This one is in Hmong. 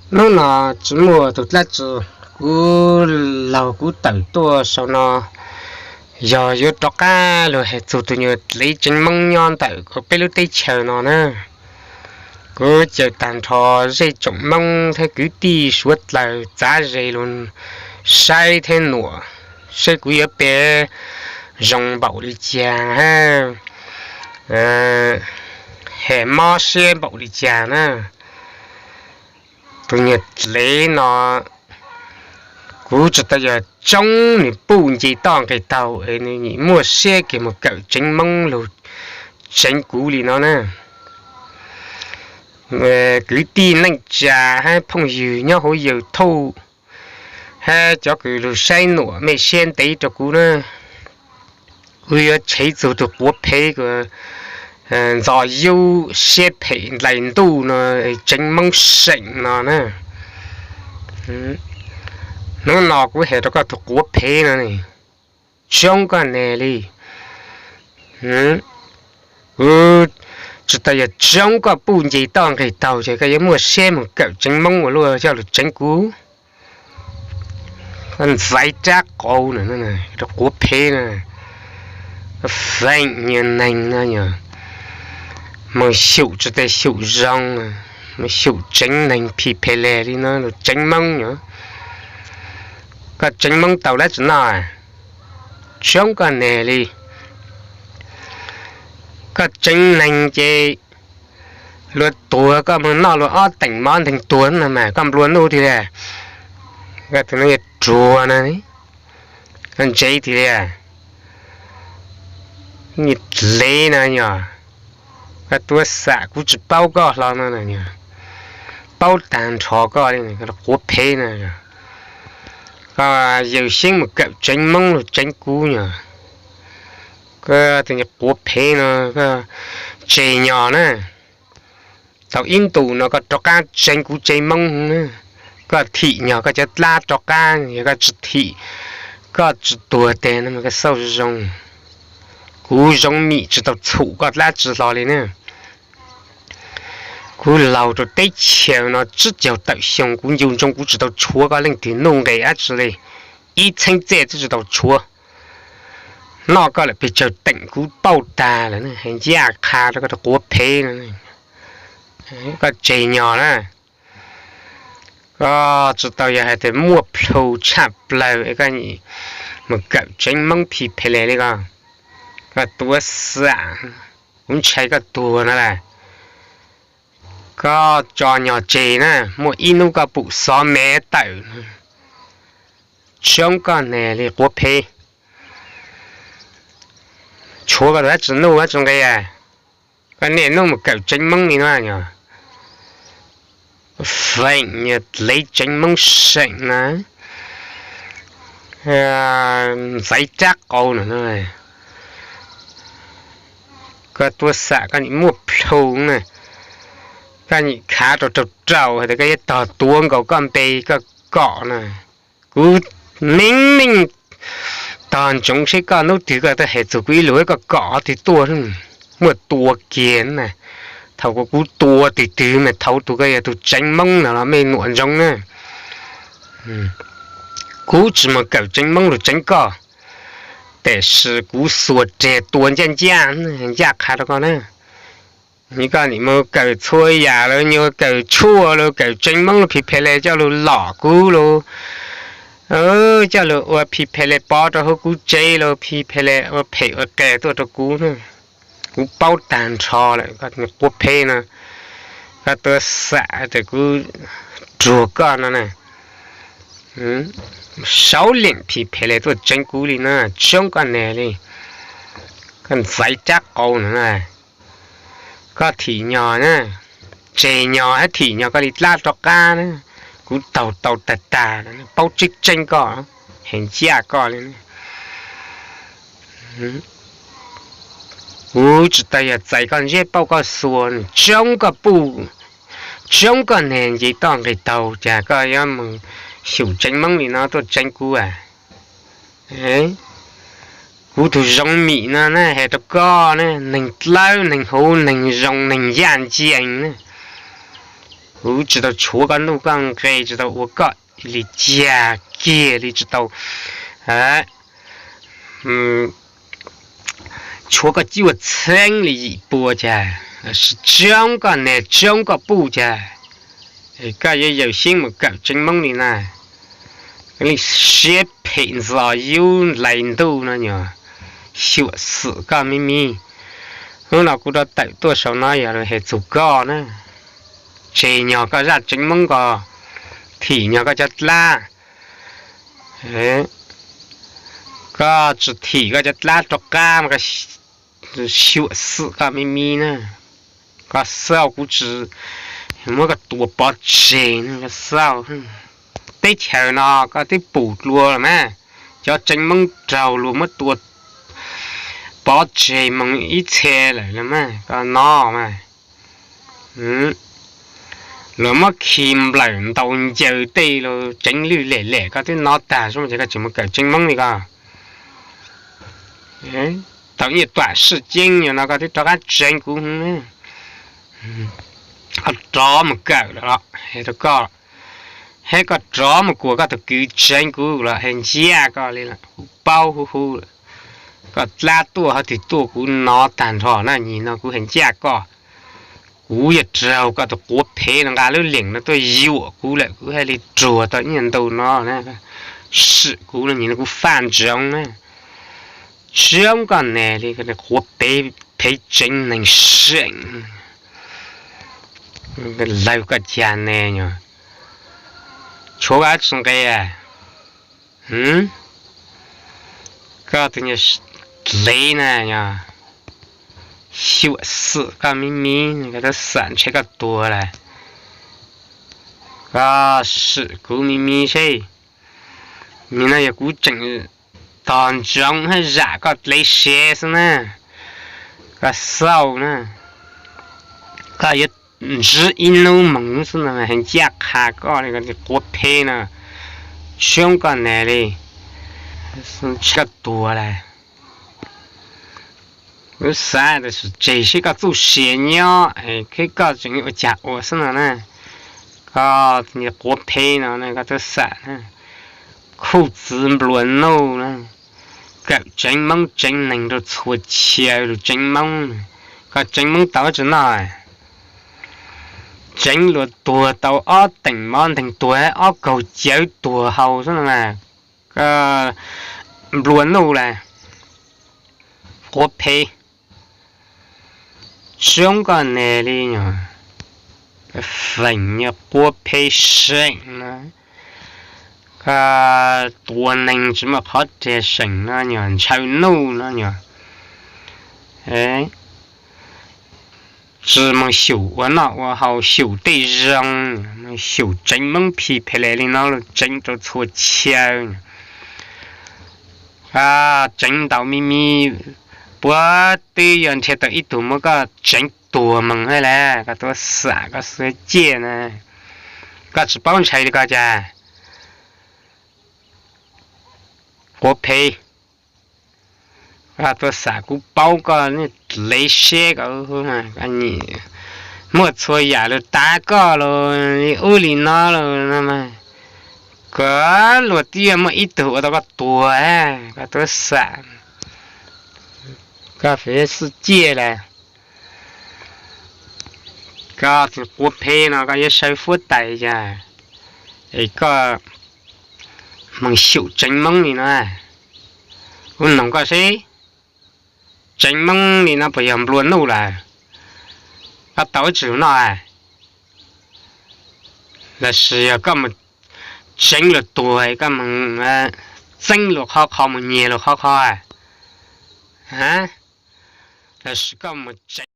Hnub no tsis muaj tus dab tsi, kuv laug kuv tawm tuaj saum no yog yuav rov qab los hais txog tus nyuag dlev tsev Hmoob nyob ntawm peb lub teb chaws no na. Kuv caw tag nrho zej tsoom Hmoob thiab kwv tij suav dlawg txav ze los saib thiab nuam seb kuv yuav pe zoo npaum li cas, hais mob siab npaum li cas na. Tus nyuag dlev no, kuv tsis tau yog tsoob nws puj nce toj nqis taug es nws muaj siab kiag mus kawm tsev Hmoob lug tsev kuv li no na. Kwv tij neej tsa hab phooj ywg nyob hauv YouTube hab cov kws lug saib nuam mej siab ntev rau kuv na, kuv yuav tshev txug tus quav phev ntxo yub siab phem ntais ntuj no, tsev Hmoob seem no na. Hnub no kuv has rau koj tus quav phev no, tsoob koj nag li. Kuv tsis tau yog tsoob koj puj nce toj nqis taug ces koj yuav muaj siab mus kawm tsev Hmoob ua luaj coj lug tsev kuv. Koj ntxaiv rab qau na, rau quav phev na, feem nyuag neeg no yog mus xyum tsis tas xyum zoo, mus xyum tsev neeg phim phem leg li no lug tsev Hmoob yog. Koj tsev Hmoob tau dab tsi noj? Tsoob koj nag li. Koj tsev neeg ces luag tuag koj moog noj luag ob teem mov nteeg tuag no mas koj nplua nuj tiag li. Koj tus no yog ruag na, koj ntse tiag li. Dlev na yog, koj tuab xam kuv tsis paub koj hlo no, paub tag nrho koj li, quav phev na. Koj yawm xyeeb mus kawm tsev Hmoob lug tsev kuv yog. Koj tus quav phev no, koj tseg nyog na. Tau ib ntus no koj rov qab tsev kuv tsev Hmoob na. Koj thim nyog koj cov dlab rov qab, yog koj tsis thim, koj tsis tuag teg no mas koj xauj zoo. Kuv Zoov Mim tsis tau txhum koj dlab tsi hlo li na. Kuv laug rau teb chaws no tsib caug tawm xyoo kuv ncu ntsoov kuv tsis tau tshuav koj leej twg nuj nqes dab tsi li, ib txheeb txiaj twb tsis tau tshuav. Noj koj lawm pes tsawg teem kuv pauj tag lawm, hais ncaj qha rau koj rau quav phev no. Koj tseg nyog na. Koj tsis tau yog hais tias muaj plhu tshaj plawg es koj mus kawm tsev Hmoob phim phem leg li ko. Koj tuab xam, kuv ntshai koj tuag no las. Koj tso nyog tseg na, muaj ib hnub koj pum xov mev tawm. Tsoob koj nag li quav phev. Tshuav koj tus dab tsi nuj dab tsi nqe, koj niaj hnub mus kawm tsev Hmoob li no yog. Feem nyuag dlev tsev Hmoob seem na, ntxaiv rab qau no. Koj tuab xam koj nim muaj plhu na, koj nim khav rau rau rau hais tias koj yuav tog tuav nkaus koj npe koj kom na. Kuv meej meej tog ntsoov seb koj hnub twg koj twb hais txug kuv ib lus koj kom qhov twg tuaj, muaj tua kiag na. Thaum kuv tua twg twg mas thaum tus koj yog tus tsev Hmoob no los mej nuam ntsoov na. Kuv tsis mus kawm tsev Hmoob lug tsev koj, tab sis kuv xuas reg tua ncaj ncaj, ncaj qha rau koj na. Koj nim mus kawm txhua yam los nyuag kawm tshuaj los kawm tsev Hmoob los phim phem leg coj lug lom kuv los, coj lug ua phim phem leg pov rau hauv kuv tsev los phim phem leg ua phem ua qias tuaj rau kuv. Kuv paub tag nrho lawm koj quav phev no. Koj tuab xam tas kuv ruag koj no na. Saub leem phim phem leg tuaj tsev kuv li no, tsoob koj nag li. Koj ntxaiv rab qau no na. Koj thim nyog na, tseg nyog hab thim nyog koj li dlab rov qab na. Kuv taug tau tag tag, paub tseeb tseeb koj, hais ncaj koj li. Kuv tsis tas yog txais koj ntsiab pauj koj xuas, tsoob koj puj, tsoob koj nag nce toj nqis taug, cas koj yuav mus xyum tsev Hmoob li no tuaj tsev kuv a. Kuv tug Zoov Mim no na, has rau koj na, neeg dlawb neeg huv neeg zoo neeg yaj ncees na. Kuv tsis tau tshuav koj nuj koj nqe, tsis tau ua koj li cag kiag li, tsis tau tshuav koj cuaj txheeb li yim pua cag, tsoob koj nag tsoob koj puj cag, koj yuav yaws siab mus kawm tsev Hmoob li na. Li siab phem ntxos yub nlais ntuj no yog xyuam xim koj me me. Hnub no kuv rov tawm tuaj saum no yog los hem txug koj na. Tseg nyog koj zaj tsev Hmoob ko, thim nyog koj cov dlab. Koj tsis thim koj cov dlab rov qab, xyuam xim koj me me na. Koj xauj kuv tsis muab koj tua pov tseg, koj xauj. Teb chaws no koj twb pum dlua los mas, cov tsev Hmoob raug luag muab tua pov tseg moog ib txhia lawm los mas, koj no mas. Luag muab khi nplawm ntaus ncaws tej los tseev lwj lem lem, koj twb no tag sub ces koj tseem mus kawm tsev Hmoob li ko. Tau nyiaj tuam sij ceeb yog no koj twb rov qab tseev kuv. Koj rov mus kawm los, koj, hab koj rov mus kuas koj tus kwv tseev kuv los, hab ncaj koj li, kuv paub huv huv. Koj dlab tuaj hab twg tuaj kuv no tag nrho na, nyim no kuv hab ncaj koj. Kuv yog raug koj tus quav phev no nqa lub leem no tuaj yuam kuv lawm, kuv hab li ruag tau nyiaj ntau no na. Sim kuv no nyim no kuv faj ntsoov na. Tsoob koj nag li quav phev tsev neeg seem. Lawv koj cag nag, tshuav koj dab tsi nqe? Koj tus dlev na yog xyuam xim koj me me, koj tub xam ntshe koj tuag lawm. Koj sim kuv me me seb. Nim no yog kuv tseem tog ntsoov hab zam koj dlev siav xwb na. Koj xauj na, koj yuav ntsib ib hnub moog xwb no, hab ncaj qha koj li, koj tus quav phev no. Tsoob koj nag li, koj tuag lawm. Kuv xav tas tseg seb koj txuj sia nyob, koj tseem ua cag ua xwb no na. Koj quav phev no, koj tub xam, khuj txwv nplua nuj na, kawm tsev Moob tsev neeg rau txhua chaw lug tsev Moob. Koj tsev Moob tau tsi noj? Tsev luag tuag tau ob teem mov nteeg tuag, ob kaug cawv tuag haus xwb no mas. Koj nplua nuj las, quav phev. Tsoob koj nag li nyuag feem nyuag quav phev seem no. Koj tua neeg tsis muaj qhov rag seem no nyuag ntshaw nuj no nyuag. Tsi moog xyum ua noj ua haus, xyum tej zoo, moog xyum tsev Moob phi phem li no, tsev rau txhua chaw. Tsev ntau me me, puab twb yuav nrhiav tau ib tug muab koj tsev tuag moog hab las, koj tub xam koj xwb ciaj na. Koj tsi paub ntshai li koj cas? Quav phev. Koj tub xam kuv paub koj dlev siab ko, muaj txhua yam lug tav koj lug li ub li no lug no mas, koj luag twb yuav muaj ib tug ua tau koj tuag, koj tub xam. Koj xwb ciaj las. Koj quav phev no koj yuav saw fuab tais cas es koj moog xyum tsev Moob li no. Kuv noog koj seb, tsev Moob li no puas yog nplua nuj lawm? Koj tau ib tsi lug noj? Lossis yog koj moog tsev luag tuag koj moog txeeb luag qhov qhov, moog nyiag luag qhov qhov? Lossis koj moog tsev